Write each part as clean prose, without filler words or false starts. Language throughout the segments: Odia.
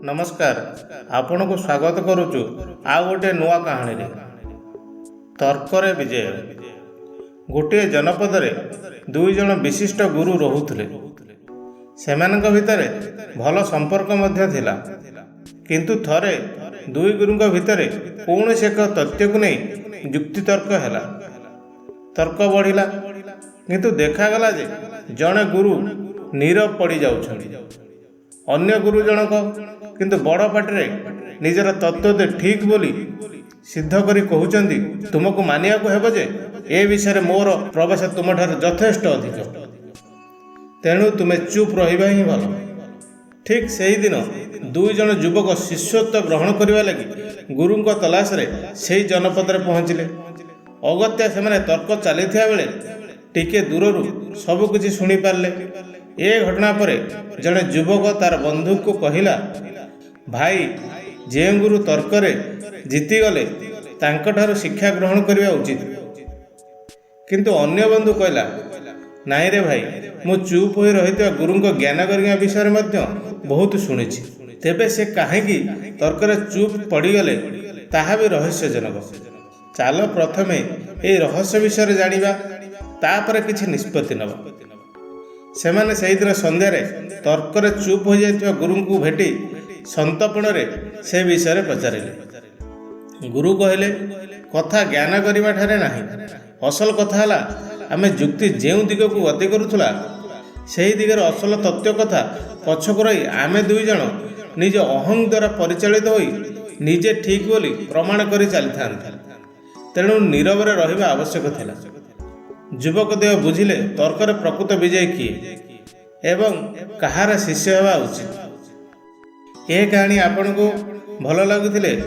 ନମସ୍କାର, ଆପଣଙ୍କୁ ସ୍ୱାଗତ କରୁଛୁ ଆଉ ଗୋଟିଏ ନୂଆ କାହାଣୀରେ, ତର୍କରେ ବିଜୟ। ଗୋଟିଏ ଜନପଦରେ ଦୁଇ ଜଣ ବିଶିଷ୍ଟ ଗୁରୁ ରହୁଥିଲେ। ସେମାନଙ୍କ ଭିତରେ ଭଲ ସମ୍ପର୍କ ମଧ୍ୟ ଥିଲା। କିନ୍ତୁ ଥରେ ଦୁଇ ଗୁରୁଙ୍କ ଭିତରେ କୌଣସି ଏକ ତଥ୍ୟକୁ ନେଇ ଯୁକ୍ତିତର୍କ ହେଲା। ତର୍କ ବଢ଼ିଲା, କିନ୍ତୁ ଦେଖାଗଲା ଯେ ଜଣେ ଗୁରୁ ନୀରବ ପଡ଼ିଯାଉଛନ୍ତି। ଅନ୍ୟ ଗୁରୁ ଜଣକ କିନ୍ତୁ ବଡ଼ ପାଟିରେ ନିଜର ତତ୍ତ୍ୱ ଠିକ୍ ବୋଲି ସିଦ୍ଧ କରି କହୁଛନ୍ତି, "ତୁମକୁ ମାନିବାକୁ ହେବ ଯେ ଏ ବିଷୟରେ ମୋର ପ୍ରବେଶ ତୁମଠାରୁ ଯଥେଷ୍ଟ ଅଧିକ। ତେଣୁ ତୁମେ ଚୁପ୍ ରହିବା ହିଁ ଭଲ।" ଠିକ୍ ସେହିଦିନ ଦୁଇ ଜଣ ଯୁବକ ଶିଷ୍ୟତ୍ୱ ଗ୍ରହଣ କରିବା ଲାଗି ଗୁରୁଙ୍କ ତଲାସରେ ସେହି ଜନପଦରେ ପହଞ୍ଚିଲେ। ଅଗତ୍ୟା ସେମାନେ ତର୍କ ଚାଲିଥିବା ବେଳେ ଟିକିଏ ଦୂରରୁ ସବୁକିଛି ଶୁଣିପାରିଲେ। ଏ ଘଟଣା ପରେ ଜଣେ ଯୁବକ ତାର ବନ୍ଧୁଙ୍କୁ କହିଲା, "ଭାଇ, ଯେଉଁ ଗୁରୁ ତର୍କରେ ଜିତିଗଲେ, ତାଙ୍କଠାରୁ ଶିକ୍ଷା ଗ୍ରହଣ କରିବା ଉଚିତ।" କିନ୍ତୁ ଅନ୍ୟ ବନ୍ଧୁ କହିଲା, "ନାଇଁରେ ଭାଇ, ମୁଁ ଚୁପ୍ ହୋଇ ରହିଥିବା ଗୁରୁଙ୍କ ଜ୍ଞାନ ଗରିମା ବିଷୟରେ ମଧ୍ୟ ବହୁତ ଶୁଣିଛି। ତେବେ ସେ କାହିଁକି ତର୍କରେ ଚୁପ୍ ପଡ଼ିଗଲେ, ତାହା ବି ରହସ୍ୟଜନକ। ଚାଲ, ପ୍ରଥମେ ଏହି ରହସ୍ୟ ବିଷୟରେ ଜାଣିବା, ତାପରେ କିଛି ନିଷ୍ପତ୍ତି ନେବା।" ସେମାନେ ସେହିଦିନ ସନ୍ଧ୍ୟାରେ ତର୍କରେ ଚୁପ୍ ହୋଇଯାଇଥିବା ଗୁରୁଙ୍କୁ ଭେଟି ସନ୍ତର୍ପଣରେ ସେ ବିଷୟରେ ପଚାରିଲେ। ଗୁରୁ କହିଲେ, "କଥା ଜ୍ଞାନ ଗରିମା ଠାରେ ନାହିଁ। ଅସଲ କଥା ହେଲା, ଆମ ଯୁକ୍ତି ଯେଉଁ ଦିଗକୁ ଗତି କରୁଥିଲା, ସେହି ଦିଗରେ ଅସଲ ତତ୍ତ୍ୱ କଥା ପଛକୁ ରହି ଆମେ ଦୁଇ ଜଣ ନିଜ ଅହଂ ଦ୍ୱାରା ପରିଚାଳିତ ହୋଇ ନିଜେ ଠିକ୍ ବୋଲି ପ୍ରମାଣ କରି ଚାଲିଥାନ୍ତି। ତେଣୁ ନୀରବରେ ରହିବା ଆବଶ୍ୟକ ଥିଲା।" ଯୁବକ ଦ୍ୱୟ ବୁଝିଲେ ତର୍କରେ ପ୍ରକୃତ ବିଜୟୀ କିଏ ଏବଂ କାହାର ଶିଷ୍ୟ ହେବା ଉଚିତ। ଏ କାହାଣୀ ଆପଣଙ୍କୁ ଭଲ ଲାଗୁଥିଲେ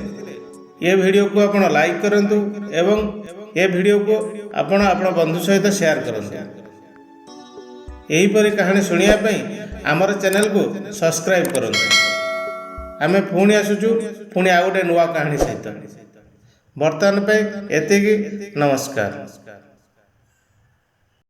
ଏ ଭିଡ଼ିଓକୁ ଆପଣ ଲାଇକ୍ କରନ୍ତୁ ଏବଂ ଏ ଭିଡ଼ିଓକୁ ଆପଣ ଆପଣ ବନ୍ଧୁ ସହିତ ସେୟାର କରନ୍ତୁ। ଏହିପରି କାହାଣୀ ଶୁଣିବା ପାଇଁ ଆମର ଚ୍ୟାନେଲକୁ ସବସ୍କ୍ରାଇବ୍ କରନ୍ତୁ। ଆମେ ପୁଣି ଆସୁଛୁ, ପୁଣି ଆଉ ଗୋଟେ ନୂଆ କାହାଣୀ ସହିତ। ବର୍ତ୍ତମାନ ପାଇଁ ଏତିକି। ନମସ୍କାର।